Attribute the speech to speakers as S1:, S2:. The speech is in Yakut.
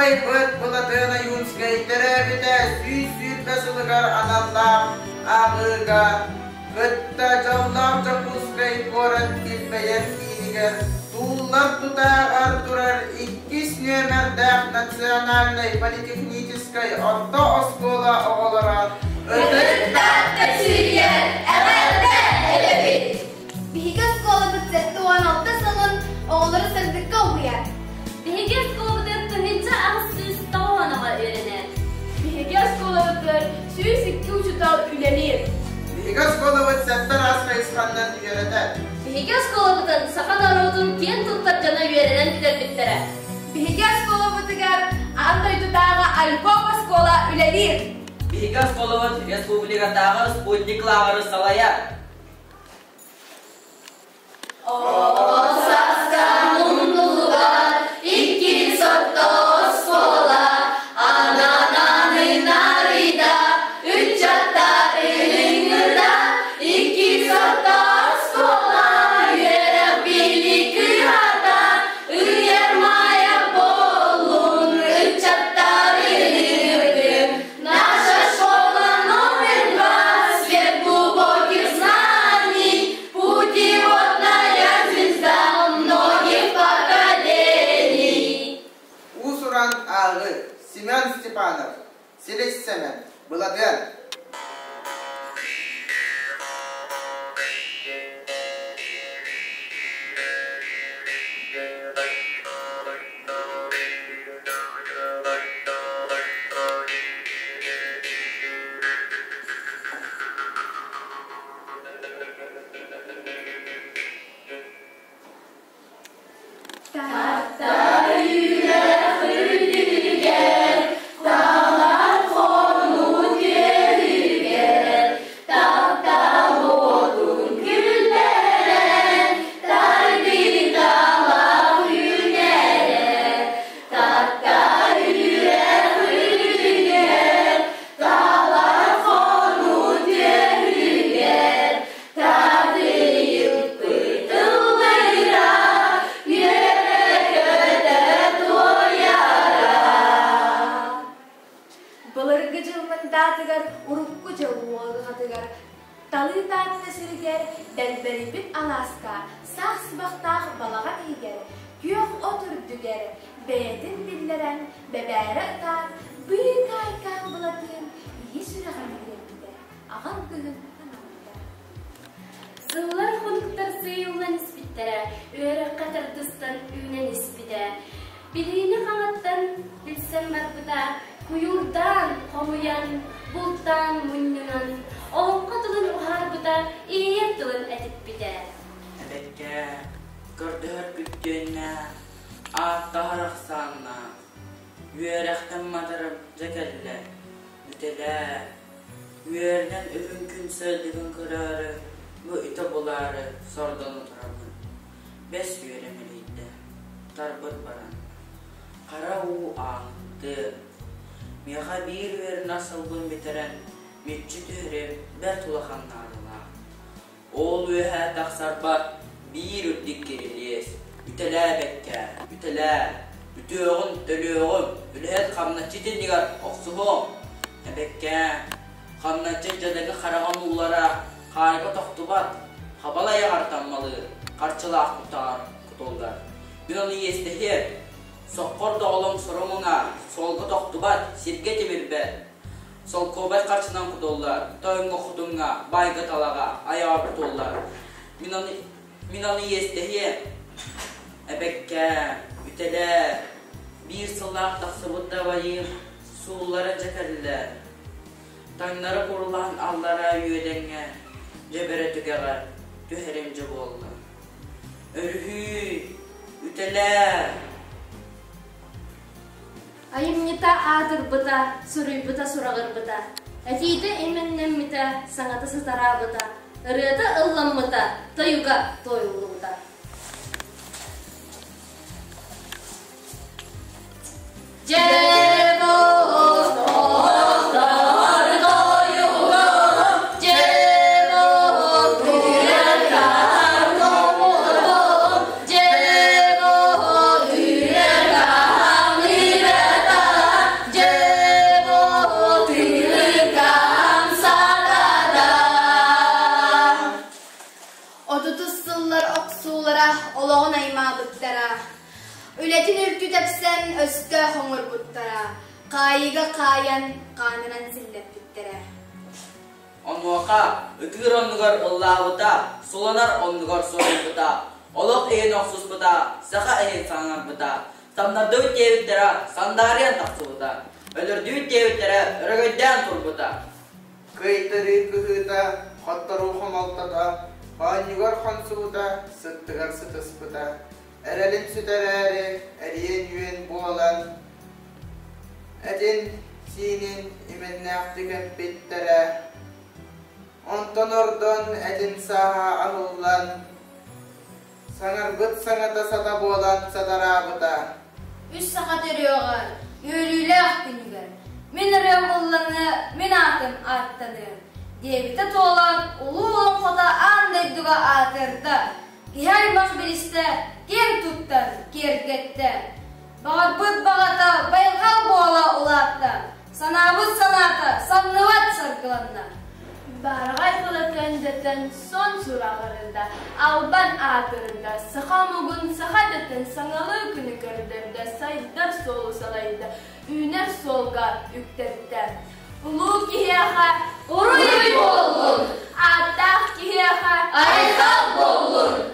S1: Убайбыт Былатыан Ойуунскай төрөөбүтэ 120 сылыгар аналлаах ааҕыыга кытта дьоллоох Дьокуускай куорат килбэйэр киинигэр тууллар тутааҕар турар иккис нүөмэрдээх национальнай политехническай орто оскуола оҕолоро Ытык
S2: Таатта сиригэр эҕэрдэ этэбит!
S3: Биһиги оскуолабыт 76 сылын оҕолору сырдыкка уһуйар.
S4: Биһиги оскуолабытыгар 1890 оҕо үөрэнэр.
S5: Биһиги оскуолабытыгар 102 учуутал үлэлиир.
S1: Биһиги оскуолабыт сэттэ араас хайысханнан үөрэтэр.
S4: Биһиги оскуолабытын саха норуотун киэн туттар дьоно үөрэнэн бүтэрбиттэрэ.
S5: Биһиги оскуолабытыгар аан дойдутааҕы Альбом оскуола үлэлиир.
S6: Биһиги оскуолабыт республикатааҕы спутник лааҕыры салайар.
S2: Оҕо сааска муннуллубат иккис орто оскуола ананан нарыйда ыччаттары ыҥырда иккис орто оскуола үөрэх билии кыһата ыйар маяк буоллун ыччаттары ыҥырдым Наша школа номер два, свет глубоких знаний, Путеводная звезда многих поколений.
S1: Уус-уран ааҕыы Семен Степанов, Силис Сэмэн, Былатыан.
S2: Таатта үрэх үрдүгэр, талар хонуу түөһүгэр, таптал уотун күллэрэн, тардыыталаах үүнэрэ. Таатта үрэх үрдүгэр, талар хонуу түөһүгэр, Татыйыппыт ыллыыра, үөрэ-көтө туойара.
S5: Былыргы дьыл мындаатыгар, урукку дьыл уолҕатыгар, Талыы Таатта сиригэр, дэлбэрийбит алааска, саах сыбахтаах балаҕан иһигэр, күөх от үрдүгэр, бэйэтин биллэрэн, бэбээрэ ытаан, быыкаайкаан Былатыан ийэ сүрэҕин биэрбитэ, аҕам кыһын анаабыта.
S4: Сыллар хонуктар сыыйыллан испиттэрэ, үөрэххэ тардыстан үүнэн испитэ. Билиини хаҥаттан билсэн барбыта, куйуурдаан, хомуйан, бултаан, мунньунан, олоҥхо тылын уһаарбыта, иэйэр тылын этиппитэ.
S6: Эбэккээ, көрдөһөр күттүөннээх, ааттаһар ахсааннаах, үөрэхтэн матарым дьэ кэллэ, бүтэлээ. Үөрэнэн үрүҥ күн сырдыгын көрөөрү, бу итэ булаары сордоно турабын. Бэс үөрэ мэлийдэ, тарбыт баран. Хара уу ааһыттыы. Миэхэ биир үөрэнэр сылбын бүтэрэн, мүччү түһэрим бэрт улахан наадалаах. Ол үөһэ тахсарбар биир үрдүк кирилиэс, үтэлээбэккэ, үтэлээ, үтүөҕүм, төлүөҕүм, үлэһит хамначчыт иннигэр охсуһуом. Эбэккээ, хамначчыт дьадаҥы хараҕын уулара хаарга тохтубат, хабал айаҕар таммалыыр, харчылаах куттаҕар кутуллар. Мин ону иэстэһиэм, соххор доҕолоҥ соро-муҥа, суолга тохтубат, сиргэ тимирбэт. Солкуобай харчынан кутуллар, тойоҥҥо-хотуҥҥа, баайга-талаҕа, айаҕа кутуллар. Мин ону, мин ону иэстэһиэм. Эбэккээ, үтэлээ, биир сыллаах тахсыбыт дабайыым сууллара дьэ кэллэ. Таҥнары курулаан аллараа үөдэҥҥэ, дьэбэрэ түгэҕэр түһэрим дьэ буолла. Өрүһүй, үтэлээ!
S4: Айымньыта аатырбыта, суруйбута сураҕырбыта, этиитэ имэннэммитэ, саҥата сатараабыта, ырыата ылламмыта, тойуга туойуллубута. Дьэ
S3: Оскуолалара олоҕун аймаабыттара, үлэтин үлтү тэпсэн өстөөх оҥорбуттара, хаайыыга хаайан хаанынан силлэппиттэрэ.
S6: Онуоха ытыыр оннугар ыллаабыта, суланар оннугар суруйбута, олох иһин охсуспута, саха иһин саҥарбыта, самнардыбыт диэбиттэрэ сандаарыйан тахсыбыта, өлөрдүбүт диэбиттэрэ өрөгөйдөөн турбута.
S1: Кыайтарыы кыһыыта, хотторуу хомолтото, хоонньугар хонсубута, сыттыгар сытыспыта, эрэлин сүтэрээри эриэн үөн буолан, этин-сиинин имэннээхтик эппиттэрэ. Онтон ордон этин сааһа аһыллан, Саҥарбыт саҥата сата буолан сатараабыта.
S3: Үс саха төрүөҕэр, үөрүүлээх күнүгэр мин ырыам ылланыа, мин аатым ааттаныа диэбитэ туолан, улуу олоҥхото аан дойдуга аатырда, киһи аймах билистэ, киэҥ туттан киэргэттэ. Баҕарбыт баҕата байҕал буола улаатта, санаабыт санаата самныбат саргыланна.
S5: Баараҕай былатыан дэтэн сон сураҕырда, албан аатырда, саха омугун саха дэтэн саҥалыы күнү көрдөрдө, сайдар суолу салайда, үүнэр суолга үктэттэ. Улуу киһиэхэ
S2: уруй буоллун!
S5: Ааттаах киһиэхэ
S2: айхал буоллун!